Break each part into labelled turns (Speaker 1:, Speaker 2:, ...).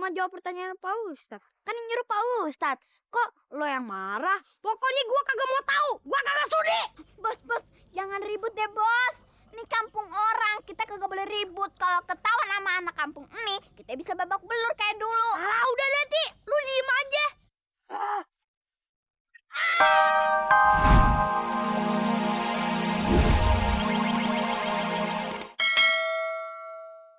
Speaker 1: cuma jawab pertanyaan Pak Ustadz. Kan yang nyuruh Pak Ustadz. Kok lo yang marah? Pokoknya gua kagak mau tahu. Gua kagak sudi.
Speaker 2: Bos, jangan ribut deh, Bos. Ini kampung orang, kita kagak boleh ribut. Kalau ketahuan sama anak kampung ini, kita bisa babak belur kayak dulu.
Speaker 1: Alah, udah nanti. Lu diem aja.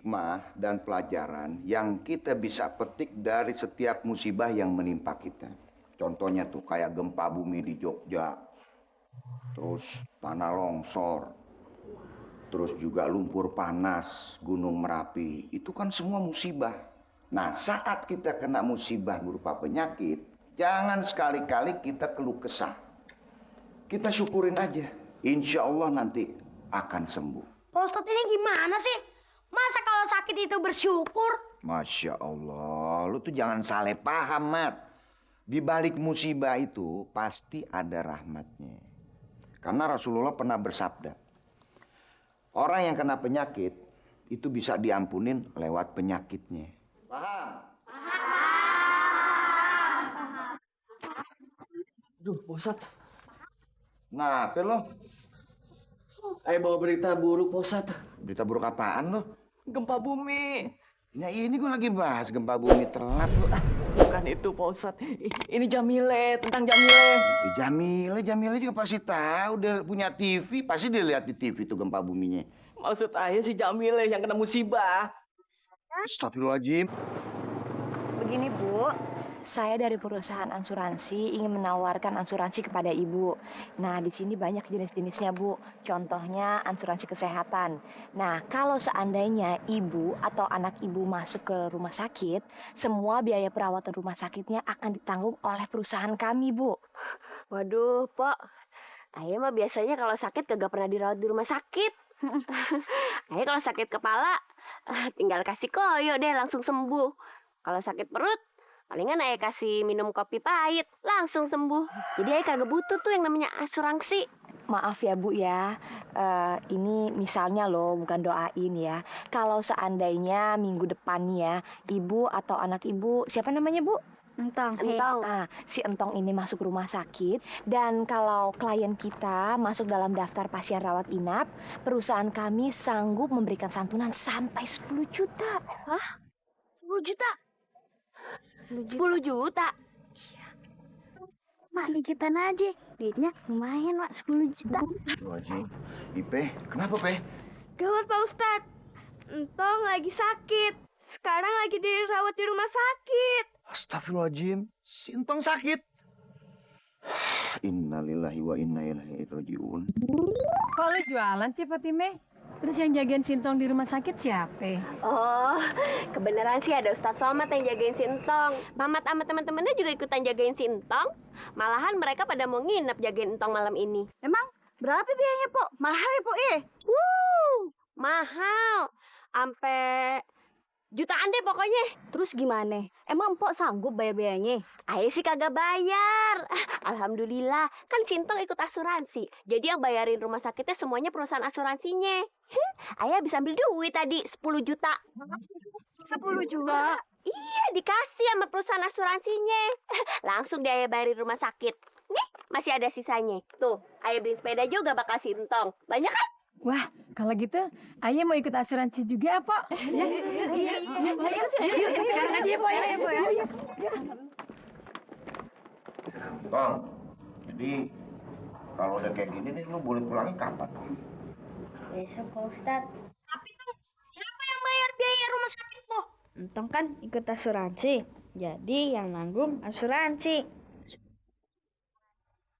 Speaker 3: Hikmah dan pelajaran yang kita bisa petik dari setiap musibah yang menimpa kita. Contohnya tuh kayak gempa bumi di Jogja, terus tanah longsor, terus juga lumpur panas, gunung Merapi. Itu kan semua musibah. Nah, saat kita kena musibah berupa penyakit, jangan sekali-kali kita keluh kesah. Kita syukurin aja. Insya Allah nanti akan sembuh.
Speaker 1: Pak Ustadz ini gimana sih? Masa kalau sakit itu bersyukur?
Speaker 3: Masya Allah, lu tuh jangan salah paham, Mat. Di balik musibah itu pasti ada rahmatnya. Karena Rasulullah pernah bersabda, orang yang kena penyakit itu bisa diampunin lewat penyakitnya. Paham?
Speaker 4: Aduh, Pak Ustadz.
Speaker 3: Nah, apa lo?
Speaker 4: Ayo bawa berita buruk, Pak Ustadz.
Speaker 3: Berita buruk apaan lo?
Speaker 4: Gempa bumi.
Speaker 3: Nah, ini gue lagi bahas gempa bumi, telat lo.
Speaker 4: Bukan itu, Pak Ustadz. Ini Jamile, tentang Jamile.
Speaker 3: Jamile juga pasti tahu. Dia punya TV, pasti dia lihat di TV itu gempa buminya.
Speaker 4: Maksud ayah si Jamile yang kena musibah.
Speaker 3: Astagfirullahaladzim.
Speaker 5: Begini, Bu. Saya dari perusahaan asuransi ingin menawarkan asuransi kepada Ibu. Nah, di sini banyak jenis-jenisnya, Bu. Contohnya asuransi kesehatan. Nah, kalau seandainya Ibu atau anak Ibu masuk ke rumah sakit, semua biaya perawatan rumah sakitnya akan ditanggung oleh perusahaan kami, Bu.
Speaker 2: Waduh, Pok. Ayah mah biasanya kalau sakit kagak pernah dirawat di rumah sakit. Ayah kalau sakit kepala, tinggal kasih koyo deh langsung sembuh. Kalau sakit perut, palingan ayah kasih minum kopi pahit, langsung sembuh. Jadi ayah kagak butuh tuh yang namanya asuransi.
Speaker 5: Maaf ya, Bu ya. Ini misalnya loh, bukan doain ya. Kalau seandainya minggu depan ya, Ibu atau anak Ibu, siapa namanya, Bu?
Speaker 1: Entong.
Speaker 5: Si Entong ini masuk rumah sakit. Dan kalau klien kita masuk dalam daftar pasien rawat inap, perusahaan kami sanggup memberikan santunan sampai 10 juta.
Speaker 2: Hah? 10 juta? 10 juta?
Speaker 1: Iya. Mak, dikitan aja. Duitnya lumayan, Mak. 10 juta.
Speaker 3: Astagfirullahaladzim. Ipe, kenapa, Pe?
Speaker 1: Gawat, Pak Ustadz. Entong lagi sakit. Sekarang lagi dirawat di rumah sakit.
Speaker 3: Astagfirullahaladzim. Si Entong sakit. Innalillahi wa inna ilaihi rajiun.
Speaker 6: Kok lu jualan sih, Fatime? Terus yang jagain Sintong di rumah sakit siapa?
Speaker 2: Oh, kebenaran sih ada Ustadz Somad yang jagain si Entong. Mamat sama teman-temannya juga ikutan jagain si Entong. Malahan mereka pada mau nginep jagain Entong malam ini.
Speaker 1: Emang berapa biayanya, Pok? Mahal ya, Pok?
Speaker 2: Mahal. Sampai jutaan deh pokoknya.
Speaker 1: Terus gimana? Emang Pok sanggup bayar biayanya?
Speaker 2: Ayah sih kagak bayar. Alhamdulillah, kan Sintong ikut asuransi. Jadi yang bayarin rumah sakitnya semuanya perusahaan asuransinya. Ayah bisa ambil duit tadi 10 juta.
Speaker 1: 10 juta?
Speaker 2: Iya, dikasih sama perusahaan asuransinya. Langsung deh ayah bayarin rumah sakit. Nih, masih ada sisanya. Tuh, ayah beli sepeda juga bakal Sintong. Banyak kan?
Speaker 6: Wah, kalau gitu, Ayah mau ikut asuransi juga, Pok. Ya, sekarang aja ya, Pok.
Speaker 3: Entong, jadi kalau udah kayak gini nih, lu boleh pulangnya kapan?
Speaker 1: Besok, Pak Ustadz. Tapi tuh, siapa yang bayar biaya rumah sakit tuh? Entong kan ikut asuransi. Jadi yang nanggung asuransi.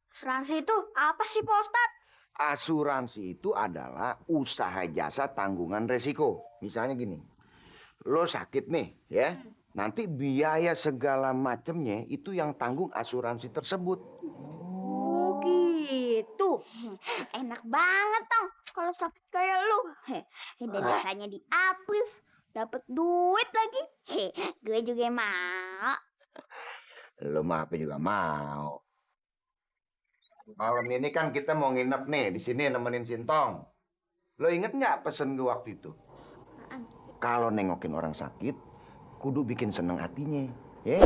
Speaker 1: Asuransi itu apa sih, Pak Ustadz?
Speaker 3: Asuransi itu adalah usaha jasa tanggungan resiko. Misalnya gini, lo sakit nih ya, nanti biaya segala macemnya itu yang tanggung asuransi tersebut.
Speaker 1: Oh gitu.
Speaker 2: Enak banget, Tong. Kalau sakit kayak lu. Biasanya dihapus. Dapat duit lagi. Gue juga mau.
Speaker 3: Lo mah apa juga mau. Malam ini kan kita mau nginep nih di sini nemenin Sintong. Lo inget nggak pesen gue waktu itu? Kalau nengokin orang sakit, kudu bikin seneng hatinya, ya.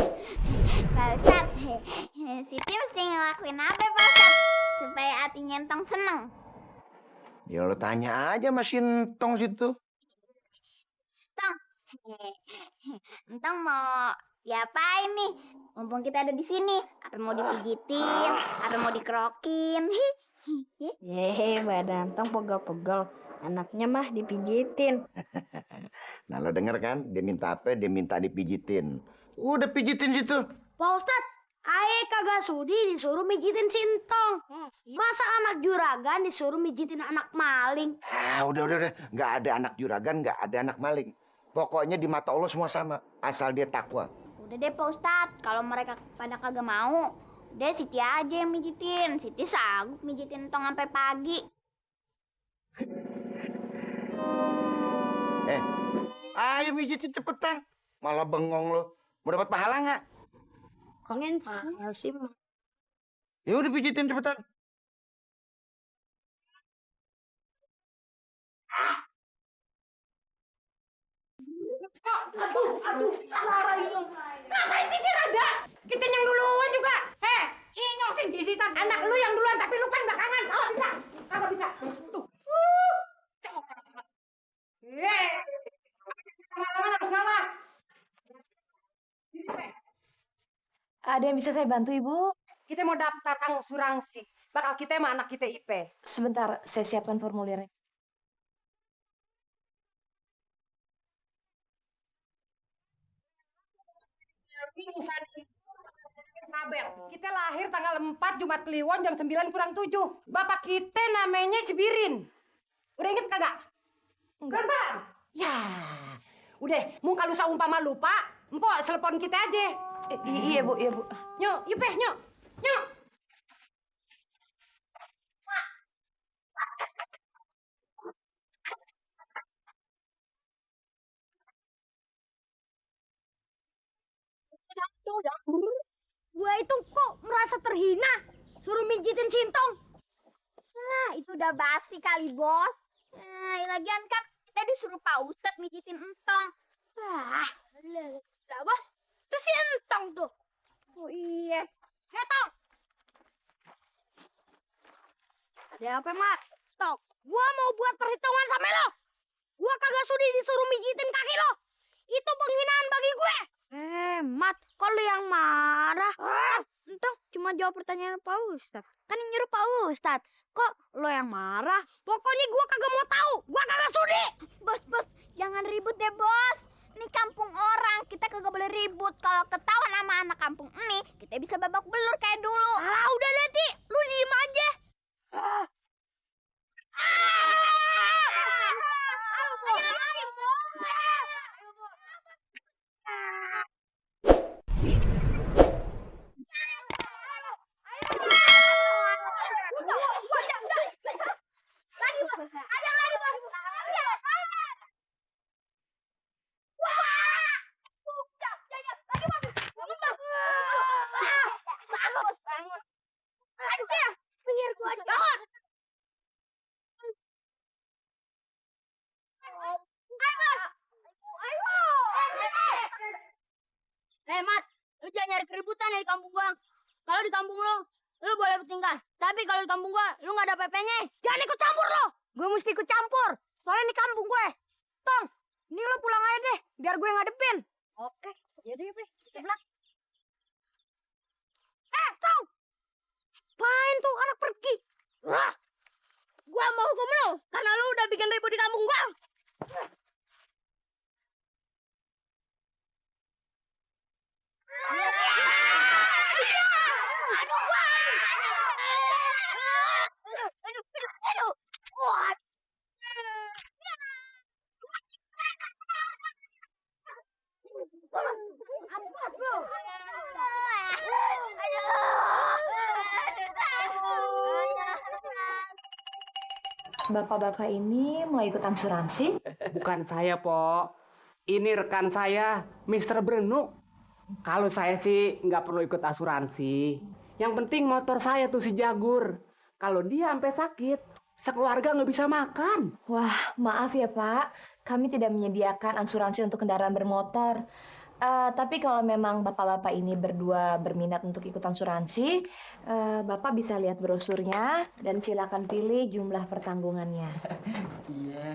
Speaker 7: Pak Ustadz, Siti mesti ngelakuin apa Pak Ustadz supaya hatinya Entong seneng?
Speaker 3: Ya lo tanya aja Mas Sintong situ.
Speaker 7: Entong, Entong mau diapain nih? Mumpung kita ada di sini, apa mau dipijitin, apa mau dikerokin?
Speaker 1: Yehe, badan Tong pegel-pegel. Anaknya mah dipijitin.
Speaker 3: Nah lo denger kan, dia minta apa? Dia minta dipijitin. Udah pijitin situ.
Speaker 1: Pak Ustadz, ae kagak sudi disuruh mijitin Sintong. Masa anak juragan disuruh mijitin anak maling?
Speaker 3: Udah. Nggak ada anak juragan, nggak ada anak maling. Pokoknya di mata Allah semua sama, asal dia takwa.
Speaker 7: Udah deh Pak Ustadz, kalau mereka pada kagak mau, udah Siti aja yang mijitin. Siti sanggup mijitin Entong sampai pagi.
Speaker 3: Ayo mijitin cepetan. Malah bengong lo. Mau dapat pahala nggak?
Speaker 1: Kangen sih.
Speaker 3: Ya udah pijitin cepetan.
Speaker 6: Ngapain sih Kirada? Kita yang duluan juga. Inyong sih gisitan. Anak lu yang duluan tapi lu kan belakangan. Oh bisa. Kagak bisa. Tuh. Kemana-mana harus ngalah.
Speaker 5: Ada yang bisa saya bantu, Ibu?
Speaker 6: Kita mau daftar asuransi. Bakal kita sama anak kita IP.
Speaker 5: Sebentar, saya siapkan formulirnya.
Speaker 6: Sabar. Kita lahir tanggal 4 Jumat Kliwon jam 9 kurang 7. Bapak kita namanya Cibirin. Udah inget kagak? Enggak. Bang? Ya. Udah, mau kalau saumpama lupa, empok telepon kita aja.
Speaker 5: Iya, Bu, iya, Bu.
Speaker 6: Nyok, yupeh, nyok. Nyok.
Speaker 1: Gua itu kok merasa terhina suruh mijitin Sintong.
Speaker 7: Lah, itu udah basi kali, Bos. Lagian kan kita disuruh Pak Ustadz mijitin Entong. Wah, lah, Bos. Itu si Entong tuh. Oh iya. Tong.
Speaker 1: Ada apa, Mat?
Speaker 7: Tong, gua mau buat perhitungan sama lo. Gua kagak sudi disuruh mijitin kaki lo. Itu penghinaan bagi gue.
Speaker 1: Mat, kok lu yang marah? Entong cuma jawab pertanyaan Pak Ustadz. Kan yang nyuruh Pak Ustadz. Kok lo yang marah?
Speaker 7: Pokoknya gua kagak mau tahu. Gua kagak sudi. Bos, jangan ribut deh, Bos. Ini kampung orang, kita kagak boleh ribut. Kalau ketahuan sama anak kampung ini, kita bisa babak belur kayak dulu.
Speaker 1: Alah, udah deh, Ti. Lu diem aja.
Speaker 7: Mat, lu jangan nyari keributan ya di kampung gua. Kalau di kampung lu boleh bertingkah. Tapi kalau di kampung gua, lu nggak ada PP-nya. Jangan ikut campur lo.
Speaker 1: Gue mesti ikut campur. Soalnya ini kampung gue. Tong, ini lo pulang aja deh. Biar gue ngadepin. Oke, jadi apa? Sebelah. Tong! Apain tuh anak pergi?
Speaker 7: Gua mau hukum lu karena lu udah bikin ribut di kampung gua. Aduh. Wah.
Speaker 5: Bapak-bapak ini mau ikut asuransi?
Speaker 8: Bukan saya, Po. Ini rekan saya, Mr. Brenuk. Kalau saya sih nggak perlu ikut asuransi. Yang penting motor saya tuh si Jagur. Kalau dia sampai sakit, sekeluarga nggak bisa makan.
Speaker 5: Wah, maaf ya Pak. Kami tidak menyediakan asuransi untuk kendaraan bermotor. Tapi kalau memang bapak-bapak ini berdua berminat untuk ikut asuransi, bapak bisa lihat brosurnya dan silakan pilih jumlah pertanggungannya.
Speaker 8: Iya.